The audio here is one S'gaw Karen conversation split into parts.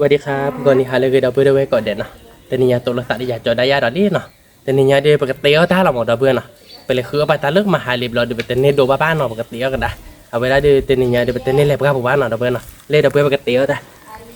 ဝဲဒၣ်ခါ ပကီၢ်နံၤဟါလၢအဂ့ၤ ဒီပုၢ်ဝဲၢ်ကိးဂၤဒဲးနီၤ, တနံၤညါသိၣ်လိသးဒီးယၤကၠီဒၣ်ယၤဒီးလံနီၤ, တနံၤညါဒီးပကသ့အီၣ်တၢ်လီၤမး ဒီပုၢ်ဝဲၢ်နီၤ, ပလဲၤဃုအီၣ်ပာ်တၢ်လၢမဟါလံဘျီဒီး ပတန့ၢ်ဒိးဘၣ်ဘၣ်နီၤ, ပကသ့အီၣ်ကဒါ, အဝဲဒၣ်ဒီးတနံၤညါဒီး ပတန့ၢ်လဲၤပှၢ်ပူၤဘၣ်နီၤ ဒီပုၢ်ဝဲၢ်နီၤ, လၢဒီပုၢ်ဝဲၢ်ပကသ့အီၣ်တၢ်,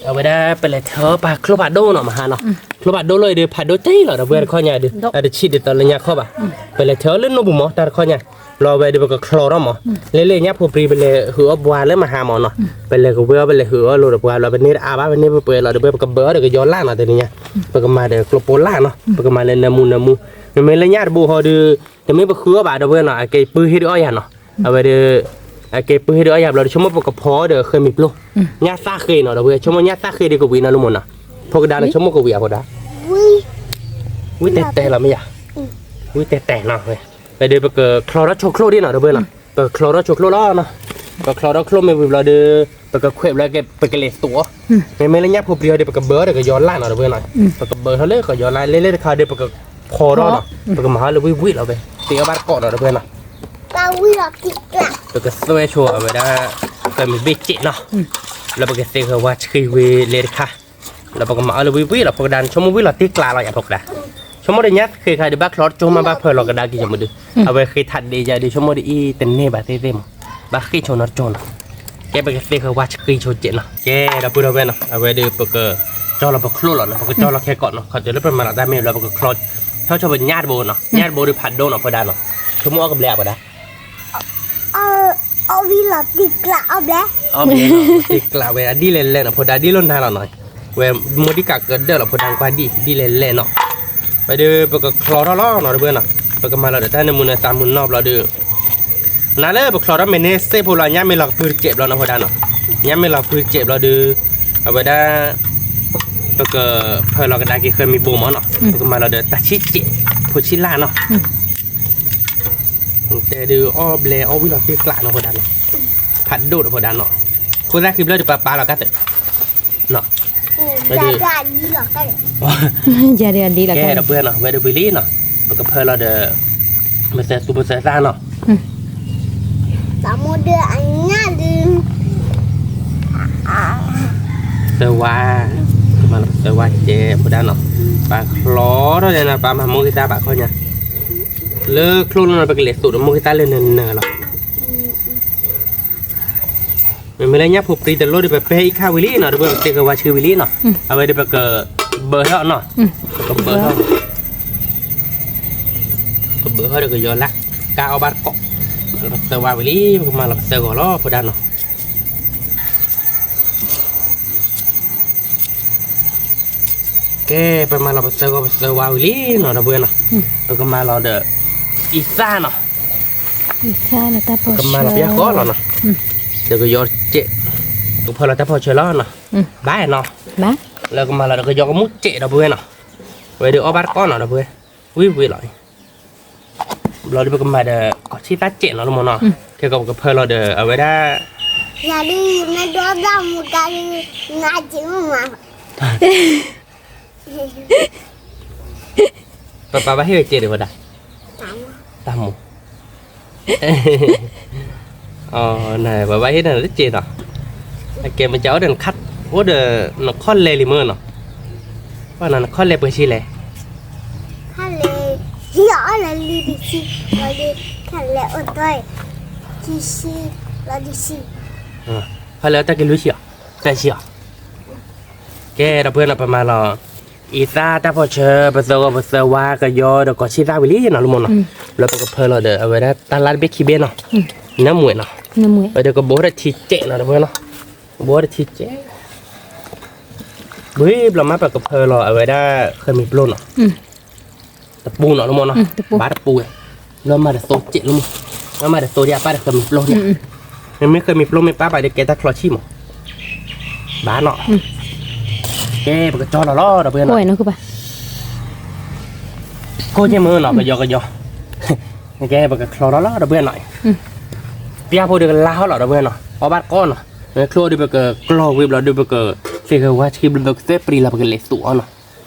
အဝဲဒᣣ်ပလဲၤထၢအီၣ်ပာ်ချိၣ်ဖးဒိၣ်နီၤ မဟါနီၤ, ချိၣ်ဖးဒိၣ်လီၤအံၤဒီး ဖးဒိၣ်တ့ၢ်လီၤ ဒီပုၢ်ဝဲၢ်တခီညါဒီး အတဆံးဒ်သိးလၢညါခီဘၣ်, ပလဲၤထၢအီၣ်လၢနိၣ်ပူၤမး တၢ်တခီညါ ဘျီဝဲဒီးပကချီထီၣ်မး, လၢလၢညၣ်ဖိပြံ ပလဲၤဃုအီၣ်ပှၤလၢမဟါမးနီၤ, ပလဲၤကဝဲအီၣ် ပလဲၤဃုအီၣ်လိာ်ဒီးပှၤ ဘျီပန့ၢ်တအါဘၣ် ပန့ၢ်ပှဲၤပှဲၤလီၤ ဒီပုၢ်ဝဲၢ် ပကဘၢအီၣ်ဒီးကယီၤလၢ်နီၤ တနံၤညါ, ပကမၤဒီးကျိပိလၢ်နီၤ, ပကမၤလၢနၢမူနၢမူ, မ့မ့ၢ်လၢညၣ်တဘိဟီဒီး တမ့ၢ်ပဃုအီၣ်ဘၣ် ဒီပုၢ်ဝဲၢ်နီၤ, အကဲပုၢ်ဟ့ၣ်ဒုးအီၣ်ယၤနီၤ, အဝဲဒီး အကဲပုၢ်ဟ့ၣ်ဒုးအီၣ်ယၤဘျီဒီး ဆိကမိၣ်ပကဖီအီၣ်ဒီးဃဲမံၤပျိ, ညၣ်သၣ်ဃ့နီၤ ဒီပုၢ်ဝဲၢ် ဆိကမိၣ်ညၣ်သၣ်ဃ့ဒီးကဝံၤနီၤ လၢမိၢ်နီၤ, ဖိကဒါလၢဆိကမိၣ်ကဝံၤအဃိဒၣ်, ဝံၣ်တဲတဲလီၤမ့ၢ်ယၤ, ဝံၣ်တဲတဲနီၤ, ဝဲဒီးပကချီထီၣ်ဆိချိၣ်ဒ်နီၤ ဒီပုၢ်ဝဲၢ်နီၤ, ပကချီထီၣ်ဆိချိၣ်လီၤနီၤ, ပချီထီၣ်ချိၣ်မ့ၢ်ဝံၤဘျီဒီး ပကခွဲးဘျီ ပကလဲၤသိးအီၣ်, မ့မ့ၢ်လၢညၣ်ဖိပြံဟီဒီး ပကဘၢအီၣ်ဒီးကယီၤလၢ်နီၤ ဒီပုၢ်ဝဲၢ်နီၤ, ပကဘၢထီၣ်လၢကယီၤလၢ် လၢလၢတခါဒီး ပကဖီထီၣ်နီၤ, ပကမၤထီၣ်လၢဝံၣ်ဝံၣ်လီၤဝဲ, သ့အီၣ်ဘၣ်တကိးနီၤ ဒီပုၢ်ဝဲၢ်နီၤ, ပကသွဲဆိအဝဲဒၣ် ဃဲမံၤဘ့ၣ်စဲးနီၤ, လၢပကသ့ဃဲဝါဆှံဝံၤလၢတခါ လၢပကမၤအီၣ်လၢဝံၣ်ဝံၣ်လီၤ ဖိကဒါန့ၣ် ဆိကမိၣ်ဝံၣ်လီၤတ့ၢ်ကျးလီၤယၤ ဖိကဒါ, ဆိကမိၣ်ဒီးညၣ်ဃ့ခါဒီး ဘၣ်ချီတကၠိမး ဘၣ်ဖၢလီၤကဒါက့ၤယမုၢ်ဒုး, အဝဲဃ့ထးဒ့ယၤဒီး ဆိကမိၣ်ဒီးအံၤတန့ၢ်ဘၣ်သ့ၣ်သ့ၣ်မး, ဘၣ်ဃ့ဆိနီတကၠိနီၤ, ကဲပကသ့ဃဲဝါဆှံဆိစဲးနီၤ, ကဲဒီပုၢ်ဝဲၢ်နီၤ အဝဲဒီးပက ကၠီလီၤပချိၣ်လီၤနီၤ, ပကကၠီလီၤခဲကိးနီၤ, ခီတဲလၢပမၤလီၤတၢ်မ့ၢ်ဘျီ ပကချီ ထီၣ်ဆိပညၣ်တဘိနီၤ, ညၣ်တဘိဒီးဖးဒိၣ်နီၤ ဖိဒါနီၤ, ဆိကမိၣ်အီၣ်ကဘျဲးအဖိဒါ အီၣ်ဝံၣ်လီၤတ့ၢ်ကျးအီၣ်ဘျဲး, အီၣ်ဘျဲးနီၤ, တ့ၢ်ကျးဝဲဒၣ်ဒ်လဲၣ်လဲၣ်နီၤ ဖိဒါဒ်လိၣ်နၤလီၤနီၤ, ဝဲမိၢ်ဒံၣ်ကးကဒၢၣ်လီၤ ဖိဒါကွၢ်ဒ် ဒ်လဲၣ်လဲၣ်နီၤ, ဝဲဒီးပကချီထီၣ်လီၤနီၤ ဒီပုၢ်ဝဲၢ်နီၤ, ပကမၤလီၤဒီးတၢ်နၢမူနၢသးမုၢ်နီၢ်ဘျီဒီး နၤလၢပချီထီၣ်မ့ၢ်န့ၣ် စ့ၢ်ဖိလီၤ ညၣ်မ့ၢ်လီၤကပုၢ်တစဲးဘျီနီၤ ဖိဒါနီၤ, ညၣ်မ့ၢ်လီၤကပုၢ်တစဲးဘျီဒီး အဝဲဒၣ် ပကဖၢလီၤကဒါက့ၤဃဲမံၤဘိမးနီၤ, ပကမၤလီၤဒီးတၢ်ဆံးစဲး ဖိဆံးလၢ်နီၤ, တဲဒုးအီၣ်ဘျဲးအီၣ်ဝံၣ်လီၤတ့ၢ်ကျးနီၤ ဖိဒါနီၤ, ဖးဒိၣ်ဒီး ဖိဒါနီၤ, ခိၣ်သၣ်ဃံဘျၢၣ်ဒီးပၢ်ပၢ်လီၤကါသၢး ယၤဒ်အဒ်လီၤ ကဲဒီပုၢ်ဝဲၢ်နီၤ ဝဲဒီးဝံၤလံနီၤ, ပကဖၢလီၤဒီး ပသၢသူပသၢသၣ်နီၤ, သၢဝါ, မၤလီၤသၢဝါကဲဖိဒါနီၤ, ပာ်ချီထီၣ်န့ၣ်နီၤ ပာ်မၤမိၢ်ဂံၢ်သၣ်ဘၣ်ခီညါ, လၢချိၣ်လီၤနီၤ ပကလဲၤသိးဒီးမိၢ်ဂံၢ်သၣ်လၢနၢၤနၢၤလီၤ မ့မ့ၢ်လၢညၣ်ဖိပြံတလိၣ်ဒီး ပပဲအံၤခါဝံၤလံနီၤ ဒီးပကသ့ဃဲဝါဆှံဝံၤလံနီၤ, အဝဲဒီးပကဘၢထီၣ်နီၤ, ပကဘၢထီၣ်, ပကဘၢထီၣ်ဒီးကယီၤလၢ်, ကါအီၣ်ဘၣ်တကိး, မၤလီၤပသၢဝါဝံၤလံ ပကမၤလီၤပသၢဂီၤလီၤ ဖိဒါနီၤ ကဲ ပမၤလီၤပသၢဂီၤပသၢဝါဝံၤလံနီၤ ဒီပုၢ်ဝဲၢ်နီၤ, ပကမၤလီၤဒီး အံသၣ်နီၤ, ပကမၤလီၤပယါဃီလီၤနီၤ, ဒီးကယီၤစဲး, ကဖၢလီၤတၢ်ဖီၣ်ဆၢလီၤနီၤ, ဘၣ်နီၤ, လၢကမၤလီၤဒီးကယီၤကမူၣ်စဲး ဒီပုၢ်ဝဲၢ်နီၤ, ဝဲဒီးအီၣ်ဘၣ်တကိးနီၤ ဒီပုၢ်ဝဲၢ်, ဝံၣ်ဝံၣ်လီၤ ဘျီဒီးပကမၤဒီး ကီၢ်ဆံၣ်သၣ်စဲးနီၤ လၢမိၢ်နီၤ, ခဲကီးပကဖၢလီၤဒီး အဝဲဒၣ် ယၤဒ် မ့ၢ်ဒိးဘၣ်မူကါဒ် နၤစ့းမး, ပပၢ်ဘၣ်ဟ့ၣ်ဝဲစဲးဒီးဝဲဒၣ်, တၢ်မိၢ်, ပပၢ်ဘၣ်ဟ့ၣ်နၤလၢစဲးနီၤ, အကဲမ့ၢ်ကအိၣ်ဒီး အိၣ်ဒီး နခီၣ်လဲၤလံမ့ၢ်နီၤ, ဘၣ်နီၤ နခီၣ်လဲၤပှဲၤဆံလဲၣ် ခီၣ်လဲၤအီၣ်လၢလွံၢ်ဆံ, ခီၣ်လဲၤအိၣ်တ့ၢ် ခံဆံ, လီၤတဆံ, ခီၣ်လဲၤအီၣ်တၢ်က့ၤလွံၢ်ဆံအီၤ, သၢဆံအီၤ, ကဲ ဒီပုၢ်ဝဲၢ်နီၤ ပမၤလီၤ အံသၣ်တၢ်ဖီၣ်ဆၢ ပသၢဂီၤပသၢဝါကယီၤဒီးကီၢ်ဆံၣ်သၣ်ဝံၤလံနီၤ လၢမိၢ်နီၤ, လၢပကဖၢလီၤဒီး အဝဲဒၣ်တၢ်လါတဘ့ၣ်ခံဘ့ၣ်နီၤ, နၢမူနီၤ, ဝဲဒီးကဘိထီၣ်ထံစဲးနီၤ ဒီပုၢ်ဝဲၢ်နီၤ, ကဘိထီၣ်ထံစဲး ဝံၤဘျီမး ပကဖၢလီၤအဝဲဒၣ်ဃဲမံၤပျိနီၤ, တပူနီၤ လၢမိၢ်နီၤ, ဘၣ်တပူဝဲ, လၢမၤတသိစဲးလၢမိၢ်, လၢမၤတသိဒ်အပၢ်ဒီးဃဲမံၤပျိန့ၣ်, မ့မ့ၢ်ဃဲမံၤပျိမ့ၢ်ပၢ်ဘၣ်ဒီးကဲတၢ်ချီဆံၣ်မး, ဘၣ်နီၤ, ကဲ ပကကၠီလီၤလီၤ ဒီပုၢ်ဝဲၢ်နီၤ, ကိၢ်ယဲၢ်မ့ၢ်နီၤ ကယီကယီ, ကဲ ပကချီလီၤလီၤ ဒီပုၢ်ဝဲၢ်နီၤ, ပျၢ်ဖိဒီးကလါဟီၣ်လီၤ ဒီပုၢ်ဝဲၢ်နီၤ, အီၣ်ဘၣ်တကိးနီၤ, ချိၣ်ဒီးပကကျီဝံၤဘျီဒီး ပကသ့ၣ်ဂဲၤဝါဆှံဘျီ ပကသ့ၣ်ပြံလီၤ ပကလဲၤသူးအီၤနီၤ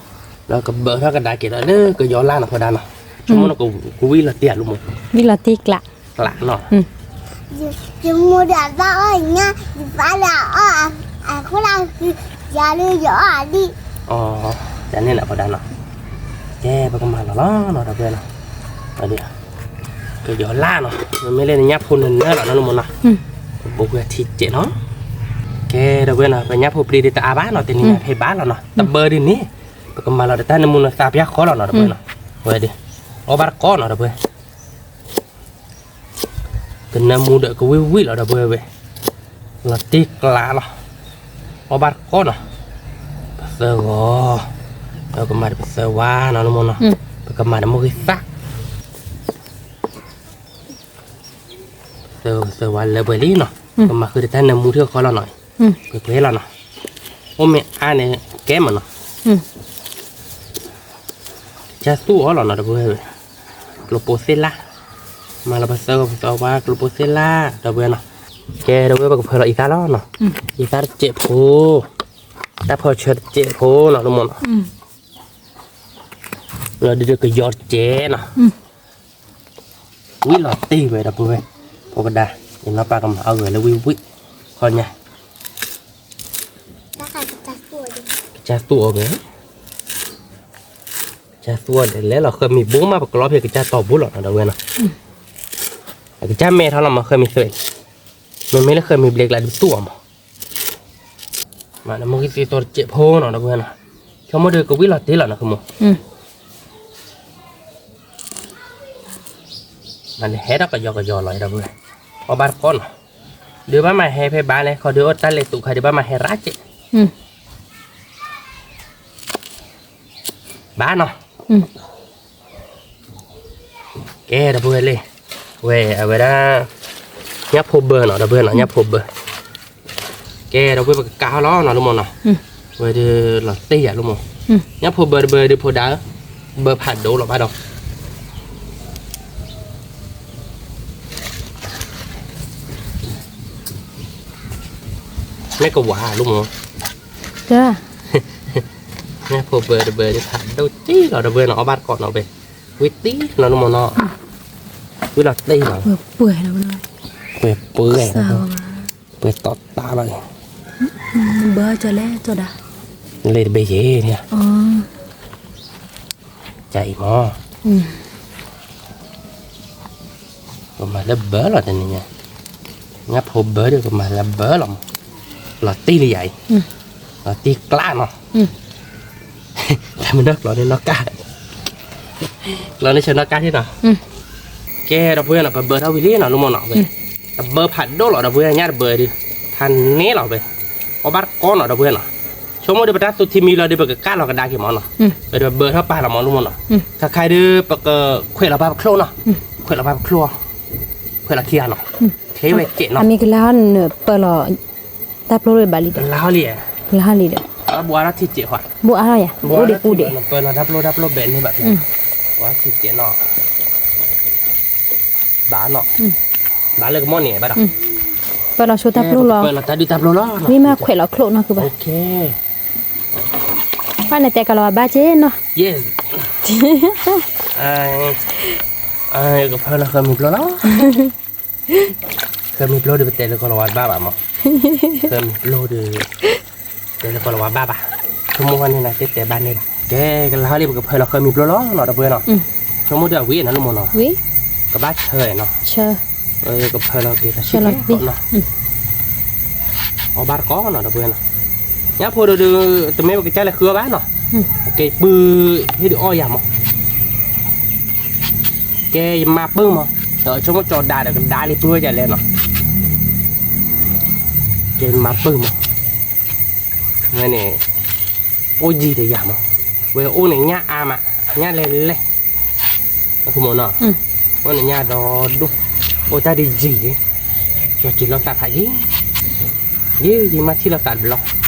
လၢကဘၢထီၣ်ကဒါက့ၤဒီးလၢကယီၤလၢ်နီၤ ဖိဒါနီၤ, ဆိကမိၣ်နီၤ ကဝံၣ်လီၤတ့ၢ်အလိၤမး, ဝံၣ်လီၤတ့ၢ်ကျး, ကျးနီၤ, ယမိၢ်ဒီးဘၣ်အီၣ်ညၣ် ယပၢ်ဒီးအီၣ်အခိၣ်လၢ်ဃု, ယၤလၢယအီၣ်အဒံၣ်, အီ တၢ်န့ၣ်လၢဖိဒါနီၤ, ကဲ ပကမၤလီၤလီၤနီၤ ဒီပုၢ်ဝဲၢ်နီၤ, ကယီၤလၢ်နီၤ, မ့မ့ၢ်လၢနညၣ်ဖိနနၢလီၤနီၤ နမ့ၢ်နီၤ, ပဘိကွံာ်အထံစဲးနီၤ, ကဲ ဒီပုၢ်ဝဲၢ်နီၤ, ပညၣ်ဖိပျံၤဒ်တအါဘၣ်နီၤ, တနံၤညါဖဲဘၣ်လီၤနီၤ, တဘၢဒ်န့ၣ်, ပကမၤလီၤတၢ်နၢမူနသးပျၢ်ဃီလီၤနီၤ ဒီပုၢ်ဝဲၢ်နီၤ, ဝဲဒၣ်, အီၣ်ဘၣ်တကီနီၤ ဒီပုၢ်ဝဲၢ် ကနၢမူဒီးကဝံၣ်ဝံၣ်လီၤ ဒီပုၢ်ဝဲၢ်, လီၤတံၢ်ကျါလီၤ, အီၣ်ဘၣ်တကီနီၤ, ပသၢဂီၤ, ဒီးကမၤဒီးပသၢဝါနီၤ နမ့ၢ်နီၤ, ပကမၤဒီးမိၢ်ဂံၢ်သၣ်, ပသၢဂီၤပသၢဝါလၢပှဲၤလံနီၤ, ကမၤဃုာ်ဒီးတၢ်နၢမူထံၣ်ဃီလီၤနီၤ, ပှဲၤပှဲၤလီၤနီၤ, အိၣ်မ့ၢ်အါန့ၣ်ကဲမးနီၤ ကစၢ်သူၣ်အီၤလီၤနီၤ ဒီပုၢ်ဝဲၢ်, ကျိပိသ့ၣ်လၣ်, မၤလီၤပသၢဂီၤပသၢဝါကျိပိသ့ၣ်လၣ် ဒီပုၢ်ဝဲၢ်နီၤ, ကဲ ဒီပုၢ်ဝဲၢ် ပကဖၢလီၤအံသၣ်လီၤနီၤ, အံသၣ်တစဲးဖိ, တၢ်ဖီၣ်ဆၢတစဲးဖိနီၤ နမ့ၢ်နီၤ, လီၤဒုးကယီၤတစဲးနီၤ ဝံၣ်လီၤတံၢ်ဝဲ ဒီပုၢ်ဝဲၢ်, ဖိကဒါ, ယနီၢ်ပၢ်ကမၤအီၣ်ဂဲၤလၢဝံၣ်ဝံၣ်, ခီညါ, ကစၢ်သူၣ်အီၤဂဲၤ, ကစၢ်သူၣ်အီၤဒီးလဲၤလီၤ ဃၢမံၤဘိမး ပကလီဖဲကစၢ်တီၤဘိလီၤနီၤ ဒီပုၢ်ဝဲၢ်နီၤ, အကစၢ်မဲထီၣ်လီၤမး ဃၢမံၤသွဲး, မ့မ့ၢ်လၢဃၢမံၤဘျ့ကျါဒုးသူၣ်အီၤမး မ့ၢ်မိၢ်ဂံၢ်သ့ၣ်သီတစဲးဖိနီၤ ဒီပုၢ်ဝဲၢ်နီၤ, ဆိကမိၣ်ဒီးကဝံၣ်လီၤတံၢ်လီၤနီၤ ဃမူ, မ့ၢ်ဟဲထီၣ်ကယီကယီလီၤ ဒီပုၢ်ဝဲၢ်, အီၣ်ဘၣ်တကီနီၤ, ဒုးဘၣ်မၤဟဲဖဲဘၣ်လဲၣ် ခီဒုးအိၣ်တၢ်လဲၤသူးခါဒုးဘၣ်မၤဟဲရၣ်စဲး ဘၣ်နီၤ, ကဲ ဒီပုၢ်ဝဲၢ်လံ, ဝဲ အဝဲဒၣ် ညၣ်ဖိဘၢနီၤ ဒီပုၢ်ဝဲၢ်နီၤ ညၣ်ဖိဘၢ, ကဲ ဒီပုၢ်ဝဲၢ် ပကကးဟီၣ်လီၤနီၤ လၢမိၢ်နီၤ, ဝဲဒုးလီၤတံၢ်ယၤလၢမိၢ်, ညၣ်ဖိဘၢတဘၢဒုးဖိဒါဧၢ, ဘၢဖးဒိၣ်လီၤဘၣ်ဒီး မ့ၢ်ကဝၤလၢမိၢ်, ညၣ်ဖိဘၢတဘၢဒုးဖးဒိၣ်တံၢ်လီၤ ဒီပုၢ်ဝဲၢ်နီၤ အီၣ်ဘၣ်တကီနီၤ ဝဲ, ဝံၣ်တံၢ်လီၤလၢမိၢ်နီၤ, ဝံၣ်လီၤတံၢ်လီၤ, ပှဲၤပှဲၤ, ပှဲၤတီတီလီၤ, ဘၢကလဲၤကဒီး, လ့တဘ့ၣ်ယဲၢ်န့ၣ်, ကအံၤမး ပမၤလၢဘၢလီၤတနံၤညါ, ညၣ်ဖိဘၢဒီးပမၤလၢဘၢလီၤမး, လီၤတံၢ်လံယၤအံၤ, လီၤတံၢ်ကျါနီၤ, တၢ်မ့ၢ်နီၢ်ကျီန့ၣ်နီၢ်ကါ, ကျီန့ၣ်ဆၢနီၢ်ကါထံၣ်နီၤ, ကဲဒီပုၢ်ဝဲၢ်နီၤ ပဘၢထီၣ်ဝံၤလံနီၤ လၢမိၢ်နီၤ, တဘၢဖးဒိၣ်လီၤ ဒီပုၢ်ဝဲၢ် ညၣ်တဘၢဒုး, ဖးန့ၢ်လီၤဝဲ, အီၣ်ဘၣ်တကီနီၤ ဒီပုၢ်ဝဲၢ်နီၤ, ဆိကမိၣ်ဒီးပတၢ်သူၣ်ထံမံလီၤဒီး ပကကၢ်လီၤကဒါက့ၤမးနီၤ, ဒီးပဘၢထီၣ်ပာ်လီၤမး လၢမိၢ်နီၤ, ခါခါဒီး ပကခွဲးလီၤပာ်ပချိၣ်နီၤ, ခွဲးလီၤပာ်ပချိၣ်, ခွဲးလီၤခံဂၤနီၤ, ထဲဝဲစဲးနီၤ, အမ့ၢ်ကလါဟီၣ်နပၢၢ်လီၤ, တၢ်ပျိလၢဘၣ်လံဒီး, ကလါဟီၣ်လံ, ကလါဟီၣ်လံဒီး, ဘိးအါထီၣ်ထံစဲးခွါ, ဘိးအါထီၣ်ယၤ, အိၣ်ဒံးပူၤဒံး, ပၢၢ်လီၤတၢ်ပျိတၢ်ပျိဘဲးန့ၣ်ဘၣ်, ဘိးအါထံစဲးနီၤ ဘၣ်နီၤ, ဘၣ်လၢကမီၣ်န့ၣ်ဘၣ်ဒီး, ပၢၢ်လီၤဆိတၢ်ပျိလီၤ, ပၢၢ်လီၤတၢ်ဒုးတၢ်ပျိလီၤ, မ့ၢ်မးခွဲးလီၤချိၣ်နီၤ ကဘၣ်န့ၣ်တဲကလီၤဝါဘၣ်က့နီၤ, ကဖၢလီၤဃၢမံၤပျိလီၤ, ဃၢမံၤပျိဒီးပတဲလၢကလီၤဝါတဘၣ်ဘၣ်မး, ဃၢမံၤပျိဒီး တဲလၢကလီၤဝါဘၣ်ဘၣ်, ဆိကမိၣ်ဝဲန့ၣ်နၤ တဲတဲဘၣ်န့ၣ်ဘၣ်, ကဲ ကလါဟီၣ်လံ ပကဖၢလီၤဃၢမံၤပျိလီၤနီၤ ဒီပုၢ်ဝဲၢ်နီၤ, ဆိကမိၣ်ဒီးအဝံၤနီၤ လၢမိၢ်နီၤ, ကဘၣ်ဆၢနီၤ, ကဖၢလီၤက့ၤတၢ်ဆံးနီၤ, အီၣ်ဘၣ်တကီနီၤ ဒီပုၢ်ဝဲၢ်နီၤ, ညၣ်ဖိဒီး တမ့ၢ်ပကစၢ်လဲၤဃုအီၣ်ဘၣ်နီၤ, ကဲပုၢ်ဟ့ၣ်ဒုးအီၣ်ယၤမး, ကဲယမၤပုၢ်မး, ဒီးဆိကမိၣ်ကၠီၤဒါဒီးကဒါလံပုၢ်ဝဲဒၣ်လဲၣ်နီၤ, ကဲမၤပုၢ်မး, ဝဲန့ၣ် အိၣ်ယံၤဒီးယၤမး, ဝဲအိၣ်န့ၣ်ညၣ်အါမး, ညၣ်လဲၤလဲၤ, အဃိမးနီၤ, အိၣ်န့ၣ်ညၣ်ဒီဒိၣ်, အိၣ်တၢ်ဒ်ယံၤ, ကၠီၤက့ၤလီၤသးဖးယံၤ, ယံၤယံၤမးထံၣ်လီၤသး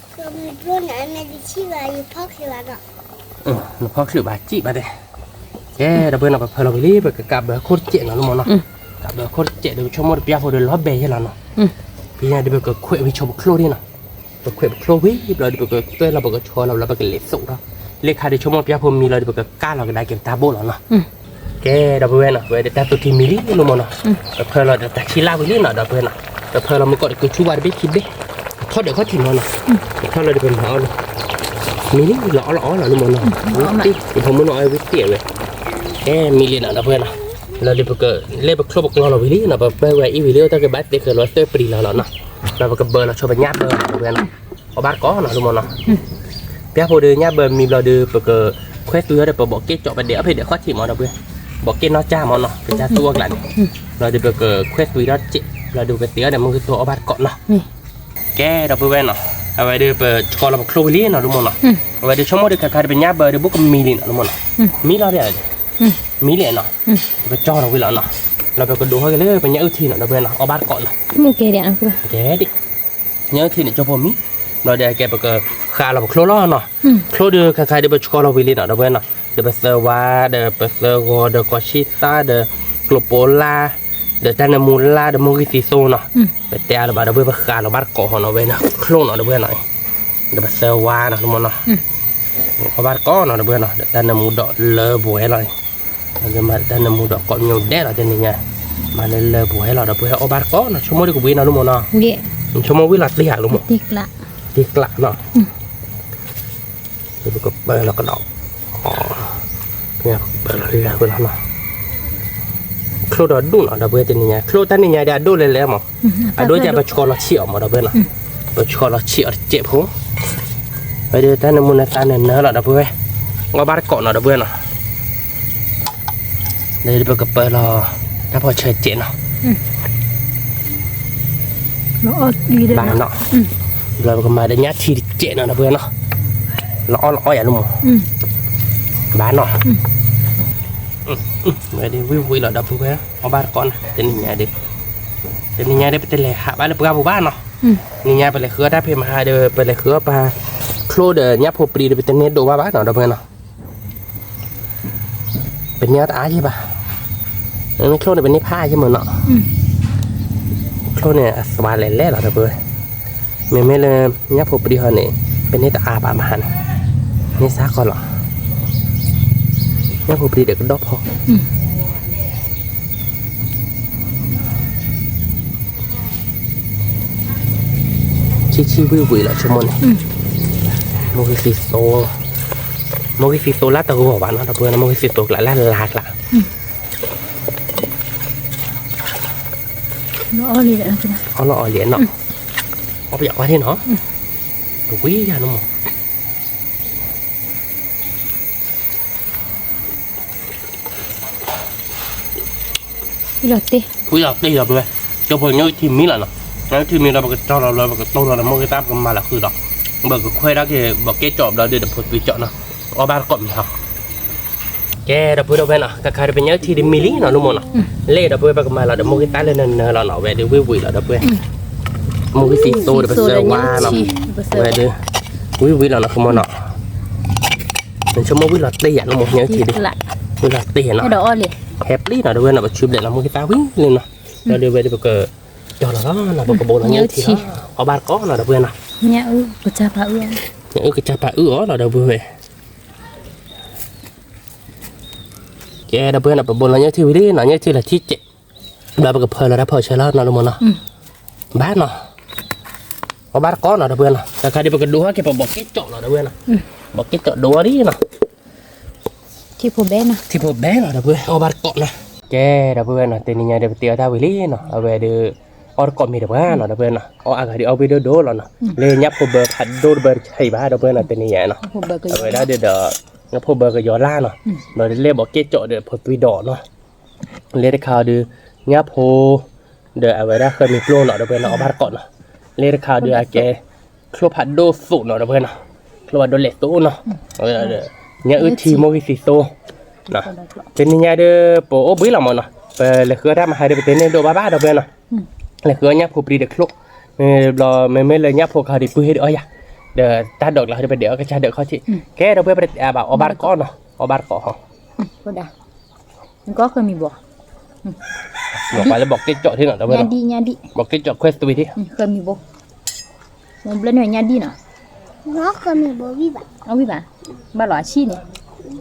တဘျီ နဖီချုးဘၣ်စံၣ်ဘၣ်တဲ, ကဲဒီးပဝဲနီၤ ပဖၢလီၤဝံၤလံ ပကကးဘၢခိၣ်တစဲးနီၤ လၢမိၢ်နီၤ, ကးဘၢခိၣ်တစဲးဒီး ပဆိကမိၣ်တပျၢ်ဖိဒီးလီၤဘဲယဲၢ်လီၤနီၤ, ဖဲညါဒီးပကခွဲးဝံၤဆိပချိၣ်ဒ်နီၤ, ပခွဲးပချိၣ်ဝံၤဘျီဒီး ပကသွဲၣ်လီၤပကဆီလီၤဘျီ ပကလဲၤသိးထီၣ်, လၢခါဒီးဆိကမိၣ်တပျၢ်ဖိမံလီၤဒီး ပကကၢ်လီၤကဒါက့ၤပတၢ်ဘိၣ်လီၤနီၤ, ကဲဒီးပဝဲနီၤ ပဝဲဒၣ်တၢ်သူၣ်ထံမံလံ လၢမိၢ်နီၤ, ပဖၢလီၤဒီးတၢ်ဆံးလၢဝံၤလံနီၤ ဒီးပဝဲနီၤ ပဖၢလီၤမုၢ်ကီးတကုၤဆူဝါတဘ့ၣ်ခံဘ့ၣ်, ထီၣ်ဒီးခီၣ်ထံးမၢ်နီၤ, ထီၣ်လီၤဒီးပမၤအီၣ်လီၤ, မံလံလီၤအီၣ်လီၤအီလီၤလံမၢ်နီၤ, ဝံတံၢ် ယဖိမုၣ်နီၤအီၣ်ဝံတံၢ်အဝဲ, ကဲမံလံနီၤ ဒီပုၢ်ဝဲၢ်နီၤ, လီၤဒီးပကလဲၤပချိၣ်ပကျီလီၤဝံၤလံနီၤ, ပပၢဝဲအံၤဝံၤလံ အိၣ်တၢ်ကဘၣ်သ့ဃဲၤလီၤသၢပျံၤလီၤလီၤနီၤ, ဒီးပကဘၢလီၤဆိပညၣ်ဘၢလီၤ ဒီပုၢ်ဝဲၢ်နီၤ, အီၣ်ဘၣ်တကိးနီၤ လံမၢ်နီၤ, ပျၢ်ဖိဒီးညၣ်ဘၢမံဘျီဒီး ပကခွဲသွံထီၣ်ဒီးပဘီးက့ၣ်ကၠီၣ်ပဒဲးအီၣ်ဖဲဒဲးခီၣ်ထံးမၢ် ဒီပုၢ်ဝဲၢ်, ဘီးက့ၣ်နီၢ်ကၠၢ်မၢ်နီၤ ကစၢ်သူၣ်အီၣ်ကျးန့ၣ်, လီၤဒီးပကခွဲသွံထီၣ်စဲး, လီၤဒီးပကသ့အီၣ်ဒီးမုၢ်ဂ့ၤသိအီၣ်ဘၣ်တကိးနီၤ, ကဲ ဒီပုၢ်ဝဲၢ်နီၤ, အဝဲဒီးပဆှီလီၤပချိၣ်ဝံၤလံနီၤ လံမၢ်နီၤ, အဝဲဒီးဆိကမိၣ်ဒီးခါခါဒီးပညၣ်ဘၢဒီးဘူးကမံလံနီၤ လံမၢ်နီၤ, မံလီၤဒ်, မံလံနီၤ, ပကကၠီလီၤဝံၤလီၤနီၤ, လီၤပကဒိးဟီၣ်က့ၤလၢပညၣ်အုၣ်ထံနီၤ ဒီပုၢ်ဝဲၢ်နီၤ အီၣ်ဘၣ်တကိးနီၤ, ကဲဒ် ညၣ်အုၣ်ထံန့ၣ် ကၠီဖိမံ, ဘျီဒီးအကဲပကဃးလီၤပချိၣ်လီၤနီၤ, ချိၣ်ဒီးခါခါဒီးပဆှီလီၤဝံၤလံနီၤ ဒီပုၢ်ဝဲၢ်နီၤ, ဒီးပသၢဝါ ဒီးပသၢဂီၤ ဒီးကီၢ်ဆံၣ်သၣ် ဒီးကျိပိလါ ဒီးတၢ်နၢမူလါဒီးမိၢ်ဂံၢ်သံသိနီၤ, ပတဲအါလၢၤဘၣ် ဒီပုၢ်ဝဲၢ် ပဃးလီၤဘၣ်တကိးဟီနီၤ ဝဲန့ၣ်ချိၣ်နီၤ ဒီပုၢ်ဝဲၢ်နီၤ, ဒီးပသၢဝါနီၤ လံမၢ်နီၤ, အီၣ်ဘၣ်တကိးနီၤ ဒီပုၢ်ဝဲၢ်နီၤ, ဒီးတၢ်နၢမူဒီးလၢပှဲၤလီၤ မၤတၢ်နၢမူဒီးကိးမံၤဒဲးလီၤ တနံၤညါ, မၤလၢလၢပှဲၤလီၤ ဒီပုၢ်ဝဲၢ် အီၣ်ဘၣ်တကိးနီၤ, ဆိကမိၣ်ဒီးကဝံၤနီၤ လံမၢ်နီၤ, ဆိကမိၣ်ဝံၤလီၤတ့ၢ်ဧါ လံမၢ်, တ့ၢ်ကျးနီၤ, ပကပၢလီၤကဒီး, ပကပၢလီၤလၢဝဲလီၤနီၤ, ချိၣ်ဒီးဒိၣ်နီၤ ဒီပုၢ်ဝဲၢ် တနံၤညါ, ချိၣ်တၢ်နံၤညါဒီးအဒိၣ်လဲၤလဲၤမၢ်, အဒိၣ်ကဲပဆှီလီၤဆံးအီၤမၢ် ဒီပုၢ်ဝဲၢ်နီၤ, ပဆှီလီၤဆံးအီၤတစဲးဖိ ဝဲဒီးတၢ်နၢမူနသးနၢနၢလီၤ ဒီပုၢ်ဝဲၢ်, အီၣ်ဘၣ်တကိးနီၤ ဒီပုၢ်ဝဲၢ်နီၤ, ဒီးပကပၢလီၤ တၢ်ဖီၣ်ဆၢစဲးနီၤ, ဘၣ်နီၤ, ဒီးပကမၤဒီးညၣ်ထံတစဲးနီၤ ဒီပုၢ်ဝဲၢ်နီၤ, လီၤအီၣ်လီၤအီယၤ လံမၢ်, ဘၣ်နီၤ, ဝဲဒၣ်ဝံၣ်ဝံၣ်လီၤ ဒီပုၢ်ဝဲၢ် အီၣ်ဘၣ်တကိးနီၤ တနံၤညါဒီး, တနံၤညါဒီး ပတလဲၤဟးဘၣ်လၢပှၢ်ပူၤဘၣ်နီၤ, နံၤညါပလဲၤဃုအီၣ်တၢ်ဖံးမဟါဒီး ပလဲၤဃုအီၣ်ပှၤချိၣ်ဒီးညၣ်ဖိပြံဒီး ပတန့ၢ်ဒိးဘၣ်ဘၣ်နီၤ ဒီပုၢ်ဝဲၢ်နီၤ ပန့ၢ်တအါယဲၢ်ဘၣ်, မ့ၢ်ချိၣ်န့ၣ် ပန့ၢ်ဖးယဲၢ်မၢ်နီၤ, ချိၣ်န့ၣ် အသွါလဲၤလဲၤလီၤ ဒီပုၢ်ဝဲၢ်, မ့မ့ၢ်လၢ ညၣ်ဖိပြံဟီန့ၣ် ပန့ၢ်တအါဘၣ်မဟါန့ၣ်, န့ၢ်စ့ၢ်ကီးလီၤ, ညၣ်ဖိပြံဒီးကဒီၣ်ဖီ ဆံးဆံးဝံၣ်ဝံၣ်လီၤ ဆိကမိၣ်န့ၣ်, မိၢ်ဂံၢ်သံသိ, မိၢ်ဂံၢ်သံသိလၢတဂီၤဘၣ်နီၤ ဒီပုၢ်ဝဲၢ်နီၤ, မိၢ်ဂံၢ်သံသိကျါလၢလါကျါ, အီၣ်လီၤအီလံနီၤ, အီၣ်ပယီၤကွၢ်ထံၣ်နီၤ, တဝံၤယၤနီၤမၢ် ဝံၤလီၤတ့ၢ်လီၤ ပုၢ်ဝဲၢ်, ကၠီဖိညၣ်အုၣ်ထံမံလီၤနီၤ, ညၣ်အုၣ်ထံမံလီၤ ပကတီၢ်လီၤလၢ ပကတီၢ်လီၤလၢ မိၢ်ဂံၢ်သံပကမၤလီၤဃုာ်ဒီး, ပကခွဲးဒၣ်က့ၤ ဘီးက့ၣ်ကၠီၣ်ဘျီဒီး တဖိသွံကၠီၣ်နီၤ, အီၣ်ဘၣ်တကိးမံၤဟီ, ကဲ ဒီပုၢ်ဝဲၢ်နီၤ, ခါခါဒီးပညၣ်အုၣ်ထံဒီးမံလံနီၤ လံမၢ်နီၤ, လၢဒီပုၢ်ဝဲၢ် ပကမၤလီၤဒီး မိၢ်ဂံၢ်သံလၢနၢနၢလီၤနီၤ, ဝဲဒီးဝံၣ်ဝံၣ်လီၤ ဒီပုၢ်ဝဲၢ်, မိၢ်ဂံၢ်သံသိဒီးပသၢဝါနီၤ, ဝဲဒီး ဝံၣ်ဝံၣ်လီၤနီၤ ဆိကမိၣ်နီၤ, နဆိကမိၣ်ဝံၣ်လီၤတ့ၢ်ယၤလၢမိၢ်ညၣ်အုၣ်ထံဒီး, ဝံၣ်လီၤတ့ၢ်နီၤ, ဟဲပျံၤနီၤ ဒီပုၢ်ဝဲၢ်နီၤ, ပဆူဘျဲၣ်လီၤ မိၢ်ဂံၢ်သံဝံၤလံနီၤ, ဒီးဝဲဒီးပကတီၢ်လီၤနီၤ ပကဘိးလီၤညၣ်အုၣ်ထံလီၤ, အီၣ်ဘၣ်တကိးနီၤ ဒီပုၢ်ဝဲၢ်နီၤ, ညၣ်အုၣ်ကစၢ်ပာ်အုၣ်အီၤလီၤ ဒီပုၢ်ဝဲၢ် ကဲ ဒီပုၢ်ဝဲၢ်နီၤ, ပဘိးလီၤညၣ်အုၣ်ထံဝံၤလံနီၤ, ညၣ်အုၣ်ထံလီၤထံစဲး, ဒီးပကဖၢလီၤတၢ်ဖီၣ်ဆၢလီၤနီၤ လံမၢ်နီၤ, ဘၣ်နီၤ, အီၣ်ဘၣ်တကိးနီၤ ဒီပုၢ်ဝဲၢ်နီၤ, တခါဒီးပကဒိးဟီၣ်က့ၤ ပဘီးက့ၣ်ကၠီၣ်လီၤ ဒီပုၢ်ဝဲၢ်နီၤ, ဘီးက့ၣ်ကၠီၣ်ဒိးဝဲလံနီၤ, ထံဖိဘဲနီၤ ဒီပုၢ်ဝဲၢ် အီၣ်ဘၣ်တကိးနီၤ, ကဲ ဒီပုၢ်ဝဲၢ်နီၤ, တနံၤညါဒီး ပတ့အီၣ်တၢ်ဝံၤလံနီၤ, အဝဲဒီး အီၣ်တကိးမံၤတပှၢ်နီၤ ဒီပုၢ်ဝဲၢ်နီၤ, အီၣ်အဂၤဒီးအီၣ်ဝံၣ်ဒိၣ်ဒိၣ်လီၤနီၤ, လၢညၣ်ဖိဘၢဖးဒိၣ်တဘၢတဆံးဘၣ် ဒီပုၢ်ဝဲၢ်နီၤ, တနံၤညါနီၤ, အဝဲဒၣ်ဒီး ညၣ်ဖိဘၢကယီၤလၢ်နီၤ, ဒီးတလဲၢ်ဘီးက့ၣ်ကၠီၣ်ဒီးဖိသွံဒီးနီၤ, လၢတခါအီၤဒီး ညၣ်ဖိ ဒီးအဝဲဒၣ်ဃၢမံၤပျိၢ်နီၤ ဒီပုၢ်ဝဲၢ်နီၤ, အီၣ်ဘၣ်တကိးနီၤ, လၢတခါအီၤဒီးအကဲ ချိၣ်ဖးဒိၣ်သိးနီၤ ဒီပုၢ်ဝဲၢ်နီၤ, ချိၣ်ဖးဒိၣ်လဲၣ်သိးနီၤ, ညၣ်အုၣ်ထံမိၢ်ဂံၢ်သံသိ တနံၤညါဒီး ပအိၣ်ဘှံးလီၤမၢ်နီၤ, ပလဲၤဃုအီၣ်တၢ်မဟါဒီး ပတန့ၢ်ဒိးဘၣ်ဘၣ် ဒီပုၢ်ဝဲၢ်နီၤ, လဲၤဃုအီၣ်ညၣ်ဖိပြံဒီးချိၣ်, ဘျီမ့မ့ၢ်လၢညၣ်ဖိခါဒီး ပုၢ်ဟ့ၣ်ဒီးအီၣ်ယၤ, ဒီးတၢ်ဒိးကျါဒီး ပဒဲးအီၣ်ကစၢ်ဒီးခီၣ်ထံး, ကဲ ဒီပုၢ်ဝဲၢ် ပတတဲအါဘၣ် အီၣ်ဘၣ်တကိးနီၤ, အီၣ်ဘၣ်တကိးဟီ နကီၢ်ဃၢမံၤဘိ, ပှၤလၢဘီးက့ၣ်ကၠီၣ်ထံနီၤ ဒီပုၢ်ဝဲၢ်နီၤ, ဘီးက့ၣ်ကၠီၣ်ခွဲးသွံထံ, ဃၢမံၤဘိ, ဘျီန့ၣ်ညါဒံၣ်နီၤ, အီၣ်ဝံၣ်ဘၣ်, ဘၣ်လီၤအဆံၣ်န့ၣ်,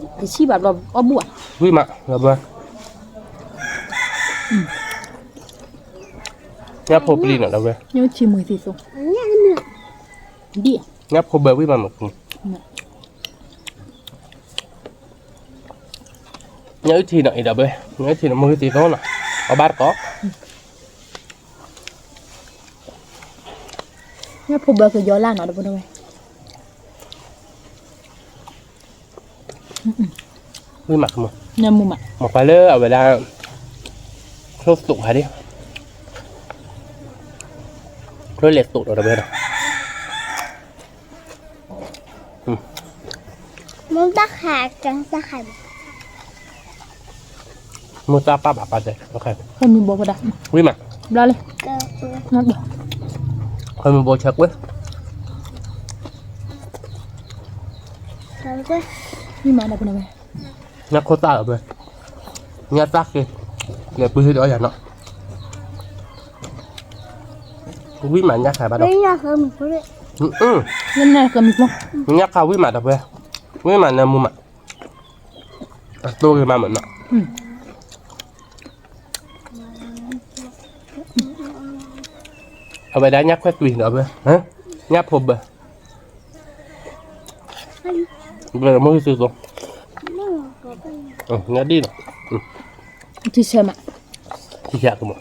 တဆံၣ်ဘၣ်ဘျီအီၣ်ဘူၣ်ဧါ, ဝံၣ်မး ဒီပုၢ်ဝဲၢ် ကဲ ညၣ်ဖိပျံၤနီၤ ဒီပုၢ်ဝဲၢ်, ညၣ်ဖိဘၢဝံၣ်မးမး, ညၣ်အုၣ်ထံနီၤ အံၤဒီပုၢ်ဝဲၢ်, ညၣ်အုၣ်ထံနီၤ မ့ၢ်ဂ့ၤသ့သိနီၤ, အီၣ်ဘၣ်တကိး ညၣ်ဖိဘၢကယီၤလၢ်နီၤ ဒီပုၢ်ဝဲၢ်, ဝံၣ်မး, မ့ၢ်ပှၤလၢအဝဲဒၣ် ချိၣ်သိးဟးဒ့ၣ်, ချိၣ်လဲၤသိးဒီး ဒီပုၢ်ဝဲၢ်နီၤ, မ့ၢ်တၢ်ခးကၢတၢ်ခး, မ့ၢ်တၢ်ပာ်ဘၣ်ပာ်စဲး, ဝံၣ်မး, ဘျီလံ, ခီမ့ၢ်ဘိဆဲးကွ့ၢ်, ဝံၣ်မးဒီးပနဝဲ, ညၣ်ခိၣ်သၣ်ဒီးပဝဲ, ညၣ်သၣ်ဃ့, လဲၤပှ့ၤဟ့ၣ်ဒီးအီၣ်ယၤနီၤ, ဝံၣ်မးညၣ်ခးဘၣ်ဒီး, ညၣ်ခးဝံၣ်မးဒီးပဝဲ, ဝံၣ်မးနၢမူမး, အသိဂ့ၤမးမးနီၤ အဝဲဒၣ်ညၣ်ခွဲးသွံၣ်ဒီးပဝဲ, ညၣ်ဖိဘၢ, ဘၢမ့ၢ်သုသိ, ညၣ်ဒံၣ်နီၤ, ထံဆၢမး, ထံဆၢကမး,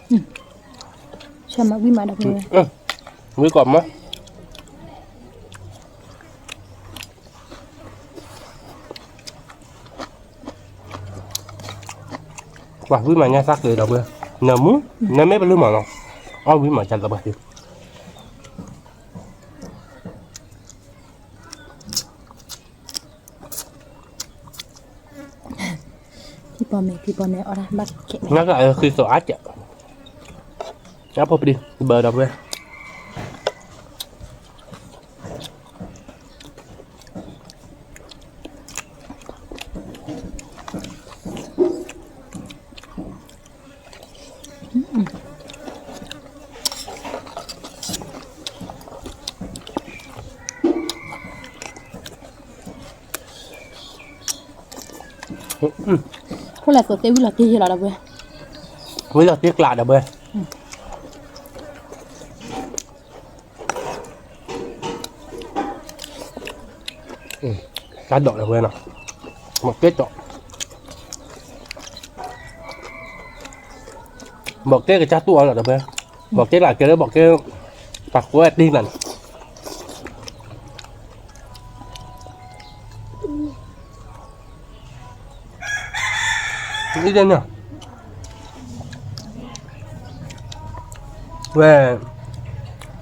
ဆၢမးဝံၣ်မးဒီးပဝဲ, ဝံၣ်ကီးမး ပှၤဝံၣ်မးညၣ်သၣ်က့ၤဒီးပှဲၤ, နၢမူ, နၢမ့ၢ်ပလုၢ်မးနီၤ, အီၣ်ဝံၣ်မးကသးပှဲၤ, ဖံပီမ့ၢ် ဖံပီမ့ၢ်အီၣ်ဒၣ်ဘၣ်ကဲ, ညၣ်ကဃံသိးအါကဲး, ညၣ်ဖိပဒံ ဘၢဒီးပှဲၤ ခိၣ်လဲၤသိးသ့ဝံၣ်လီၤတ့ၢ်ယဲလီၤဒီးပှဲၤ, ဝံၣ်လီၤတ့ၢ်ကျးဒီးပှဲၤ, တၢ်ဒိးဒီးပှဲၤနီၤ, ဘီးက့ၣ်ကၠီ, ဘီးက့ၣ်ကစၢ်တူၢ်အီၤလီၤဒီးပှဲၤ, ဘီးက့ၣ်လၢကဲလၢဘီးက့ၣ်, ပှၤကွဲးတ့ၢ်နၤန့ၣ် အံၤန့ၣ်, ဝဲ,